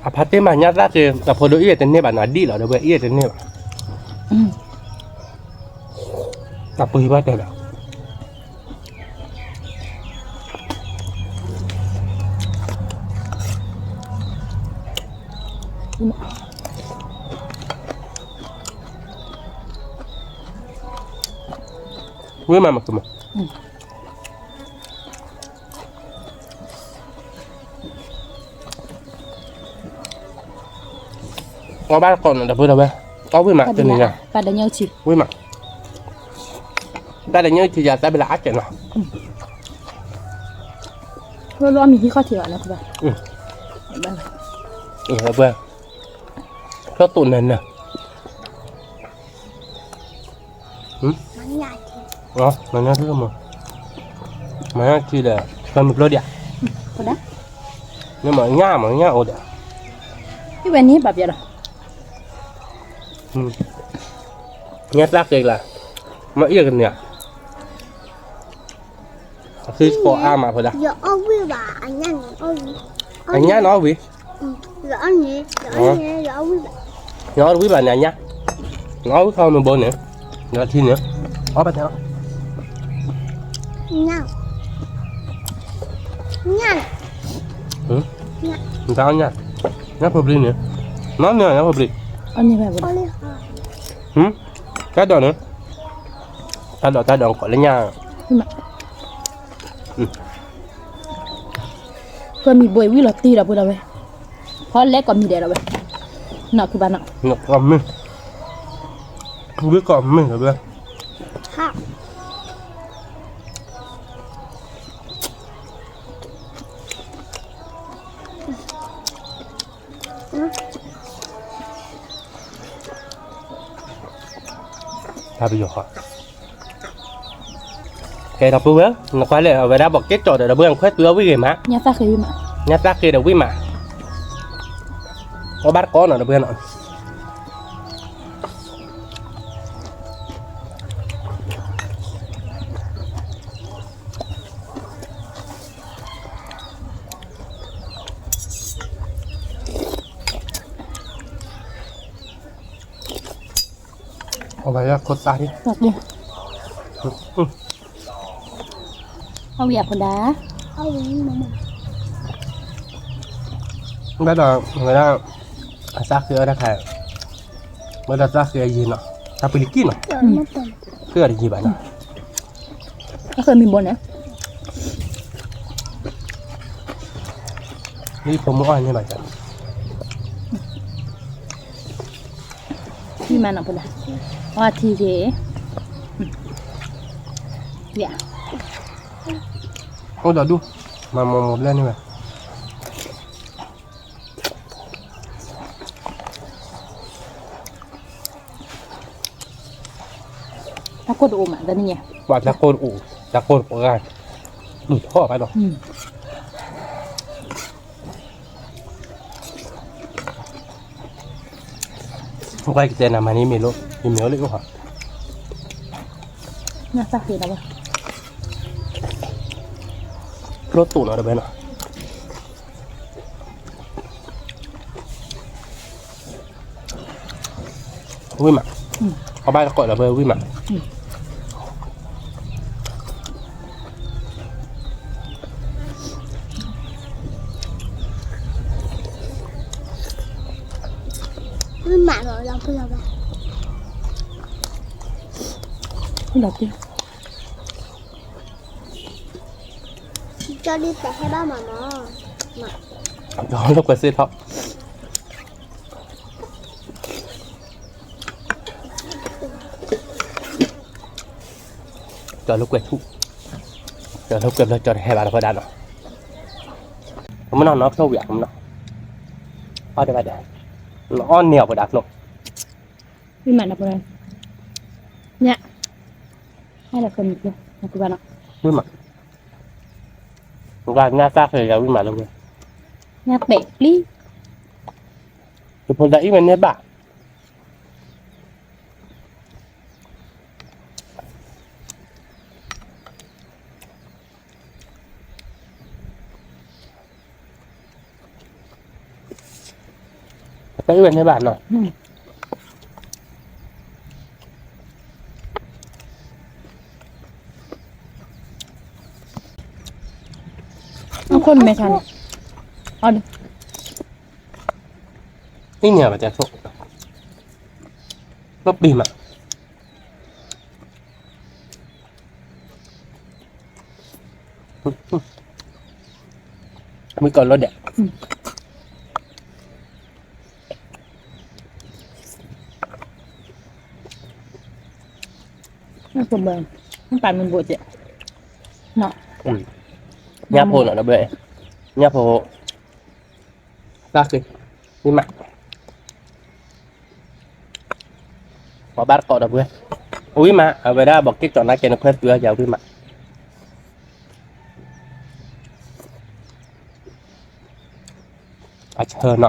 အဖါတ့ၢ်မးညၣ်သၣ်က့ၤ အဖိဒိၣ်အံၤတန့ၢ်ဘၣ်နီၤ ဒံၣ်လီၤဒီးဝဲအံၤတန့ၢ်ဘၣ်, အပှ့ၤဘၣ်တဲလီၤ ဝံၣ်မးမးကမး, အီၣ်ဘၣ်တကိးန့ၣ်ဒီပုၢ်ဒီဝဲၢ်, အီၣ်ဝံၣ်မးတနံၤညါ, ဝံၣ်မး, တၢ်တညၣ်ထံယၤသးဘၣ်လၢအကဲနီၤ, လီမံၤဟံၣ်ခီၣ်ထံးဘၣ်န့ၣ်, ပှဲၤ, ထီၣ်တိၣ်နၤနၤ မၤညၣ်ထံမး, မၤညၣ်ထံဒီး ပမုၢ်ကျိဒံးဧါ, မၤညၣ်မၤညၣ်အိၣ်ဒီး, ဟံၣ်ဝဲန့ၣ်ဘၣ်ပျဲဒီး, ညၣ်သၣ်က့ၤလၢ, မ့ၢ်အံၤကန့ၢ်ဧါ အဃံစကီးအါမးဖိဒၣ်, အညၣ်န့ၣ်အီၣ်ဝံၤ, ယအီၣ်ဝံၤဘၣ်န့ၣ် အညၣ်, နအီၣ်ဝံၤခီမ့ၢ်ဘိန့ၣ်, နထံန့ၣ်, အီၣ်ဘၣ်တဲလီၤ, နတၢ်အီၣ်ညၣ်, ညၣ်ဖိဘျံးန့ၣ်, နီၢ်န့ၣ်ညၣ်ဖိဘျံး, တၢ်ဒိးန့ၣ်, တၢ်ဒိးတၢ်ဒိးကိးလၢညၣ်, ကီၢ်မံၤဘိးဝံၤလီၤတံၢ်ဒီးပှဲၤလီၤဝဲ, ဖီလဲၤကီၢ်မံၤဒဲးလီၤဝဲ, နီၢ်ခုဘၣ်နီၢ်, မ့ၢ်, ဝံၤကီၢ်မ့ၢ်လီၤဝဲ, ဟါ, ဖးပယီၤဃီ, ကဲဒီပုၢ်ဝဲၢ် နကွၢ်လဲၣ် အဝဲဒၣ်ဘီးက့ၣ်ကၠီဒီး ဒီပုၢ်ဝဲၢ် နခွဲးသူအီၤဝံၣ်ဂ့ၤမး, ညါသၣ်ဃ့ဝံၣ်မး, ညါသၣ်ဃ့ဒီးဝံၣ်မး, အီၣ်ဘၣ်တကိးနီၤ ဒီပုၢ်ဝဲၢ်နီၤ. အဝဲယခိၣ်သၣ်ဒံး, အဝဲယဖိဒါ, ဘၣ်ဒီး ဝဲဒၣ် အသၣ်ဃ့အီၣ်တၢ်ခါ, ဝဲဒၣ်သၣ်ဃ့အယံၤနီၤ, တၢ်ပလံၤကံၢ်နီၤ, ဃ့အီၤတယံၤဘၣ်နီၤ, အဃ့မံၤဘိန့ၣ်, လံဖိမုၣ်အီၣ်န့ၢ်ဘၣ်, ထံမးနီၤဖိဒါ, အီထံက့ၤ, ယ, အိၣ်ဒီးဒူၣ်, မၤမိၢ်မိၢ်ဘျဲၣ်န့ၢ်ဘၣ်. တၢ်ကိၢ်တအိၣ်မး တနံၤညါ, ပှၤတၢ်ကိၢ်တအိၣ်, တၢ်ကိၢ်တပှၢ်, ဒူၣ်ထီၣ်ဘၣ်ဒီး, ကွၢ်ကတဲနၤမၤန့ၢ်မ့ၢ်လိ, ယမ့ၢ်အိၣ်လၢအိၣ်ဟီ, ညါသၣ်ဃ့ဒီးဝဲ, ကျိတိၣ်နီၤတဘဲနီၤ. ဝံၣ်မး, အဘၣ်တကိးလီၤဖဲဝံၣ်မး, ဝံၣ်မးလီၤလီၤဖဲလီၤဘၣ်, လီၤဖဲ ကၠီဒ်တဲဟဲဘၣ်မးနီၤ, ကၠီလိာ်ကွဲစ့ထီၣ်, ကၠီလိာ်ကွဲထူၣ်, ကၠီလိာ်ကွဲဘျီ ကၠီတဟဲဘၣ်လီၤဖဲဒၣ်နီၤ, ကမနီၤနီၤဖျိဝံၤဧါ ကမနီၤ, အီၣ်ဒဲးဘၣ်ဒဲး, အီၣ်န့ၢ်အီၤဖဲဒၣ်ဖျိ, ဝံၣ်မးနီၤဖဲ, ညါ, ဟဲလီၤဖဲမုၢ်ဖျိ, နကူဘၣ်နီၤ, ဝံၣ်မး, နကွၢ်ညါသၣ်ဃ့ယၤဝံၣ်မးလၢဝဲ, ညါပဲာ်ပျံၤ, ယဖိဒါအံၤဝဲန့ၢ်ဘၣ် တၢ်အုၣ်ဝဲန့ၢ်ဘၣ်နီၤ, အခိၣ်နမဲာ်ဆါန့ၣ်, အီၤဒ်, အံၤန့ၣ်ဘၣ်တၢ်ဆိၣ်, ပပ့ၤမး မုၢ်ကီၤလီၤဒဲး, ပမ့ၢ်ဘိးကဲ, ညၣ်ဖိနီၤ ဒီပုၢ်ဝဲၢ်, ညၣ်ဖိ, သၣ်ဃ့, ဝံၣ်မး ပှၤဘၣ်တကိးဒီပုၢ်ဝဲၢ်, ဝံၣ်မး အဝဲဒၣ်ဘီးက့ၣ်ကၠီနါကဲနခွဲးသူအီၤယၤဝံၣ်မး, အဆၢနီၤ,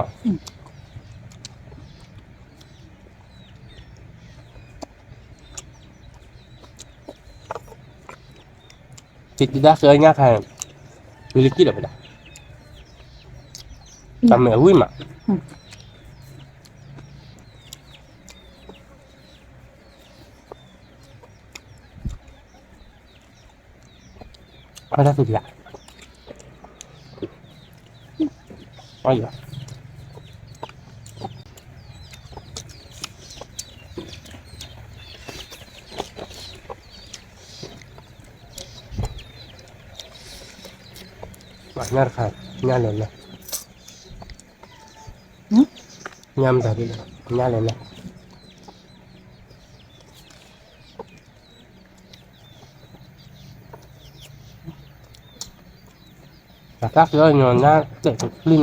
က့ၤတံၤဒၣ်ဃ့ညါခါ, ပလံၤကံၢ်ဒီးဖဲဒၣ်, တၢ်မ့ၢ်အဝံၣ်မး အတၢ်သူၣ်ဖျဲး, အယၤ, ညၣ်တခါ, ညၣ်လဲၤလဲၤ, ညၣ်မတၤဒ်လဲၣ်, ညၣ်လဲၤလဲၤ. အတၢ်ကညီၤညါတဲာ်ကပျံၢ်နီၤ,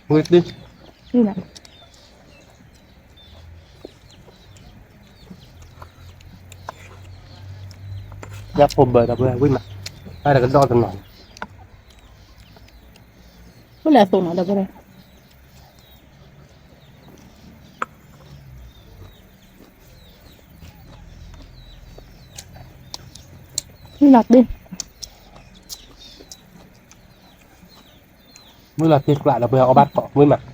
ဝ့ၢ်ပျံၢ်, ပျံၢ်လီၤ. ညၣ်ဖိဘၢဒီပုၢ်ဝဲၢ် ဝံၣ်မး, တၢ်တကဒီးတနီၤန့ၣ်, အိၣ်လၢအသိးနီၤဒီပုၢ်ဝဲၢ်, မုၢ်လီၤတ့ၢ်, မုၢ်လီၤတ့ၢ်ကျးဒီပုၢ်ဝဲၢ် အီၣ်ဘၣ်တကိး ဝံၣ်မး.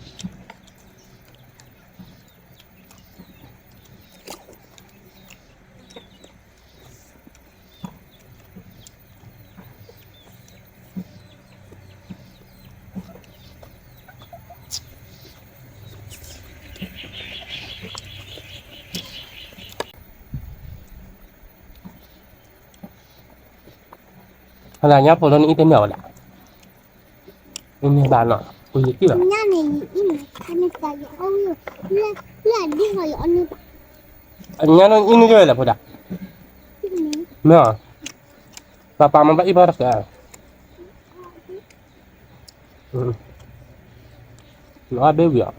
ဟဲလၢညၣ်ဖိလၢနအံၤတမ့ၢ်ဝဲဒၣ်, မ့ၢ်ဘၣ်နီၤ ပယကံၣ်လီၤ, ညၣ်န့ၣ်အံၤန့ၣ် ပၢ်ပၢ်မ့ၢ်ဘၣ်အံၤဘၣ်တကဲ, နအီၣ်ဘ့ၣ်ဝံၤအီၤ,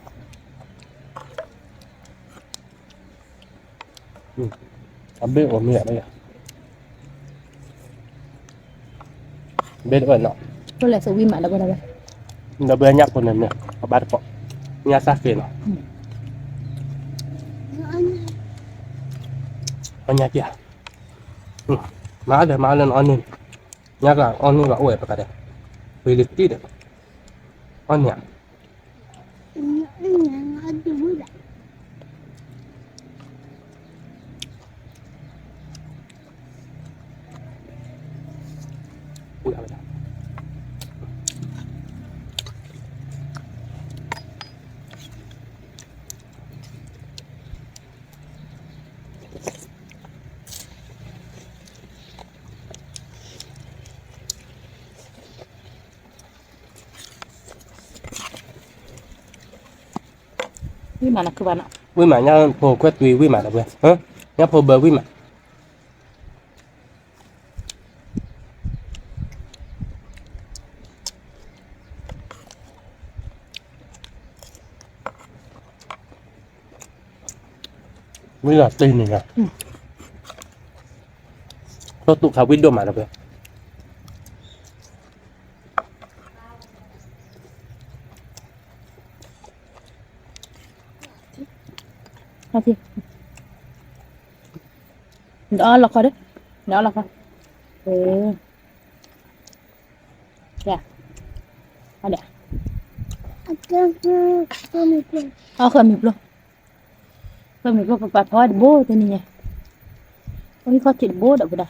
အဘ့ၣ်အိၣ်မ့ၢ်ယၤ, ဘ့ၣ်တဝဲနီၤ, ဒီပုၢ်ဝဲၢ်ညၣ်ဖိန့ၣ်မ့ၢ် အဘၣ်တကိး, ညၣ်စၢ်ဃ့နီၤ, အညၣ်က့ၤ, မၤအီၣ်ဒီး မၤအီၣ်လၢနအီၣ်န့ၢ်, ညၣ်ကအီၣ်န့ၢ်ဘၣ်အိၣ်ဝဲပကးဒဲး, ဝံၤလံတံၢ်ဒီး, အီၣ်န့ၢ်ဧါ. ဝံၣ်မးနၤခုဘၣ်နီၤ, ဝံၣ်မး ညၣ်ဖိခွဲးသွံဝံၣ်မးဒီပုၢ်ဝဲၢ်, ညၣ်ဖိဘၢဝံၣ်မး. ဝံၣ်လီၤတ့ၢ်န့ၣ်လီၤ, ကျိၣ်တူၢ်ခါဝံၣ်ဒိၣ်မးဒီပုၢ်ဝဲၢ်. နအီၣ်လီၤခီဒီး, နအီၣ်လီၤခီ, အီၣ်ဃၢမ့ၤပျိ, ဃၢမ့ၤပျိ ပပာ်ဖီတဘိတနံၤညါ, အီၣ်ဟံၣ်ခီၣ်ထံးတဘိဒီးပဒၣ်.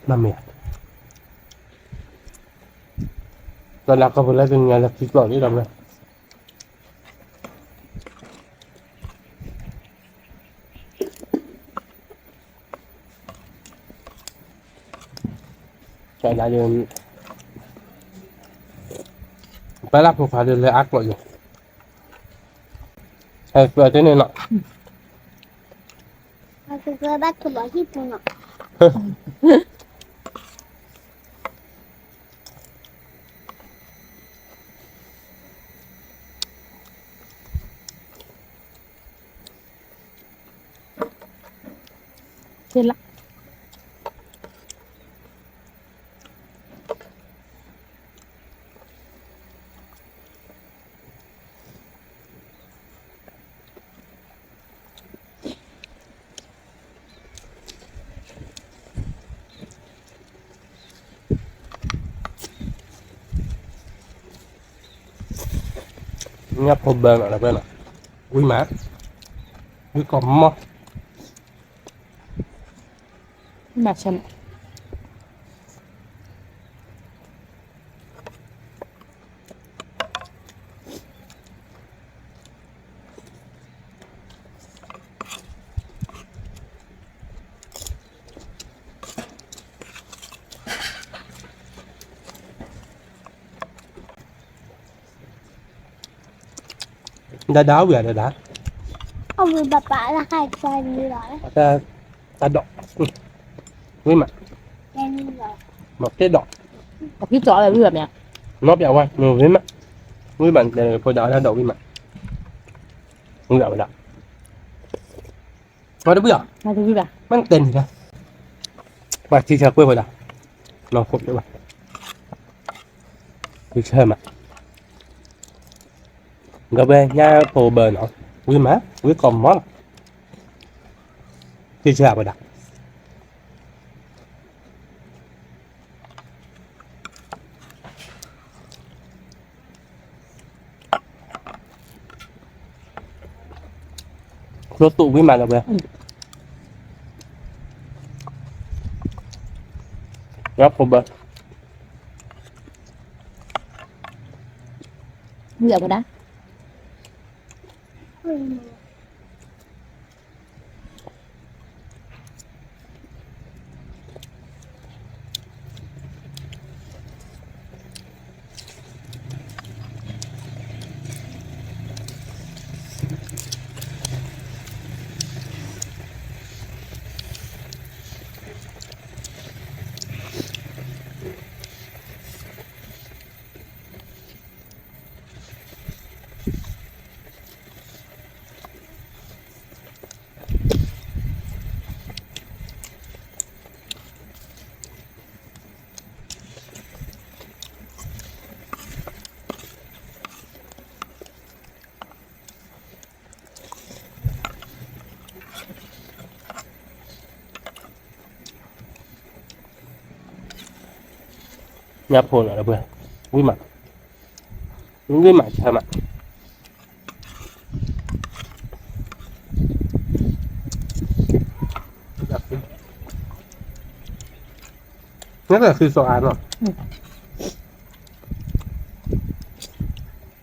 မ့ၢ်, တၢ်လၢကပလၢတနံၤလၢခံကျီၢ်လံဒီး, ပလၢဖိခွါလၢလၢအါကျီၢ်ယိာ်, ဟဲပၢၢ်တန့ၣ်နီၤ, ဘၣ်ထိးဘၣ်ဟံၣ်ပူၤနီၤ. ညၣ်ဖိဘၢနီၤလၢဖဲနီၤ, ဝံၣ်မး, ဝံၣ်ကီၢ်မီၢ်, မၤဆၢမး. ဒၣ်ဒၣ်ဝံၤဒၣ်ဒၣ်, အဝံၤဘၣ်ပာ်လၢဟဲတၢ်န့ၣ်လီၤ, တၢ်ဒိး, ဝံၣ်မး, တဲန့ၣ်လီၤ, တဲဒိး, နီၢ်ပျးဝဲ, ဝံၤမး, ဝံၤမးတဲဖိဒါအီၣ်တၢ်ဒိးဝံၤမး, ဝံၤဝဲဒၣ်, ဝံၤဘၣ်, မ့ၢ်တဲန့ၣ်, ပှၤထံဆၢကွဲၢ်ဖိဒါ, နီၢ်ခိၣ်ဘၣ်, ထံဆၢမး, ဒီးဝဲညါဖိဘၢနီၤ, ဝံၤမး, ဝံၤကိးမီၤလီၤ, ထံဆၢဖိဒါ ကျိတူာ်ဝံၤမးလၢဝဲ, ညါဖိဘၢ, ဝံၤအဝဲဒၣ် ညါဖိနီၤဒီပုၢ်ဝဲၢ်, ဝံၤမး, ဝံၤမးဆၢမး, ညါတၢ်ဃံစီၤအါနီၤ ဝံသး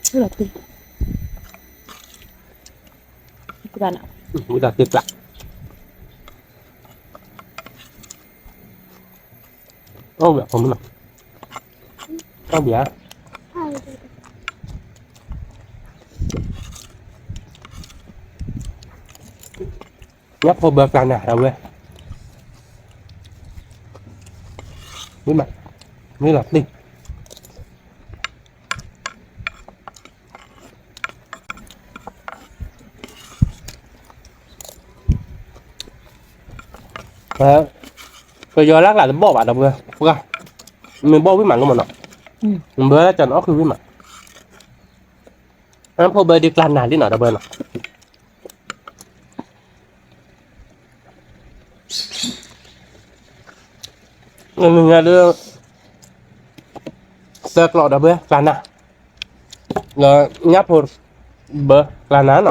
စူၤ, အီၣ်ဘၣ်, အီၣ်ဘၣ်, ညါဖိဘၢကျါနၤဒီပုၢ်ဝဲၢ်, မ့ၢ်လီၤတံၢ် ပယီၤလၢ်ကျါတဘီၣ်ဘၣ်ဒီပုၢ်ဝဲၢ်, ပှၤ, မ့ၢ်ဘီၣ်ဝံၤမးလီၤမးနီၤ, ဘၢလၢကၠီၤန့ၣ်အီၣ်ဃုာ်ဝံၤမး, ဖိဘၢဒုးကျါနၤလံနီၤဒီပုၢ်ဝဲၢ်နီၤ, နညါဒုး သၢကျိာ်ဒီပုၢ်ဝဲၢ် ကျါနၤ, ဒီးညါဖိဘၢကျါနၤနီၤ,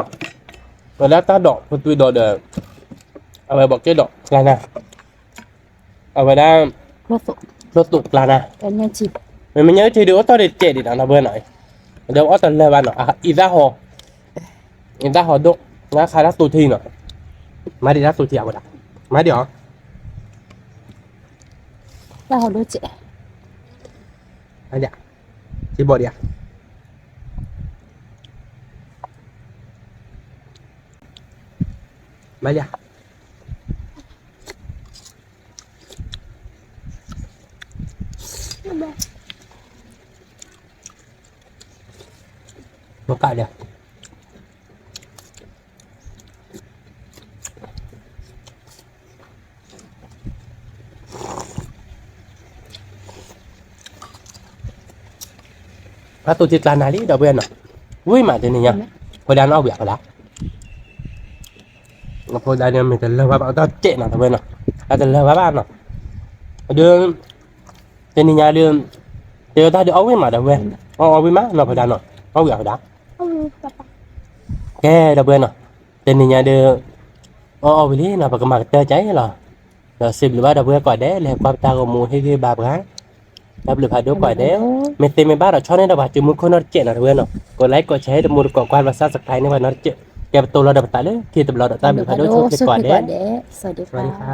ဝဲဒၣ်တၢ်ဒိးဖိသွံဒီးဒီး အဝဲဘီးက့ၣ်ဒိးကျါနၤ, အဝဲဒၣ် ကျိတူာ်ကျါနၤ, မ့မ့ၢ်ညါအုၣ်ထံဒုးအိၣ်တီၢ်ဒံးတကဲးဒံးနီၤ ဒီပုၢ်ဝဲၢ်နီၤ, ဒီးအီၣ်တလၢာ်ဘၣ်နီၤ, အံသၣ်ဟီ အံသၣ်ဟီဒိၣ်, နခါတၢ်သူထံနီၤ, မၤဒံးတၢ်သူထံအဝဲဒၣ်, မၤဒံးအီၤ, တၢ်ဟီဒိၣ်စဲး, ထံဘီဒံးဧါ, မၤဒံးဧါ မကဒံး, အသူၣ်ထံကျါနၤလံဒီပုၢ်ဝဲၢ်နီၤ, ဝံၤမးတနံၤညါ, ဖိဒါန့ၣ်အီၣ်ဝံၤအဖိဒါ, ဖိဒါန့ၣ်မ့ၢ်တလၢာ်ဘၣ်ဘၣ် တကဲးနီၤဒီပုၢ်ဝဲၢ်နီၤ, အတလၢာ်ဘၣ်ဘၣ်နီၤ, ဒီး တနံၤညါဒုး, တယီတၢ်ဒုးအီၣ်ဝံၤမးဒီပုၢ်ဝဲၢ်, အီၣ်အီၣ်ဝံၤမးနီၤ ဖိဒါနီၤ, အီၣ်ဝံၤအဖိဒါ, ကဲဒီပုၢ်ဝဲၢ်နီၤ, တနံၤညါဒုး, အီၣ်အီၣ်ဝံၤလံနီၤ ပကမၤကတၢၢ်ကါအံၤလီၤ, ဒီးစံးဘျုးဘၣ်ဒီပုၢ်ဝဲၢ်ကိးဂၤဒဲး လဲၤကွၢ်ပတၢ်ဂီၤမူဟ့ၣ်ဂံၢ်ဘါပှၤ, တၢ်ဘျုးဖးဒိၣ်ကိးဂၤဒဲး, မ့ၢ်သ့မ့ၢ်ဘၣ်ဒီးဆီန့ၢ်ဒီးပှၤစုမုၢ်ခိၣ်နီတကဲးနီၤဒီပုၢ်ဝဲၢ်နီၤ, ကိးlikeကိးshareတမူတကိးကွၢ် ပှၤsubscribeန့ၢ်ပှၤနီတကဲး, ကဲပတိၤလီၤဒီးပသးလၢခံတဘျီဒီးတၢ်ဘျုးဖးဒိၣ်ဆိၣ်ဂ့ၤကိးဂၤဒဲး, စဝၤဒံခါ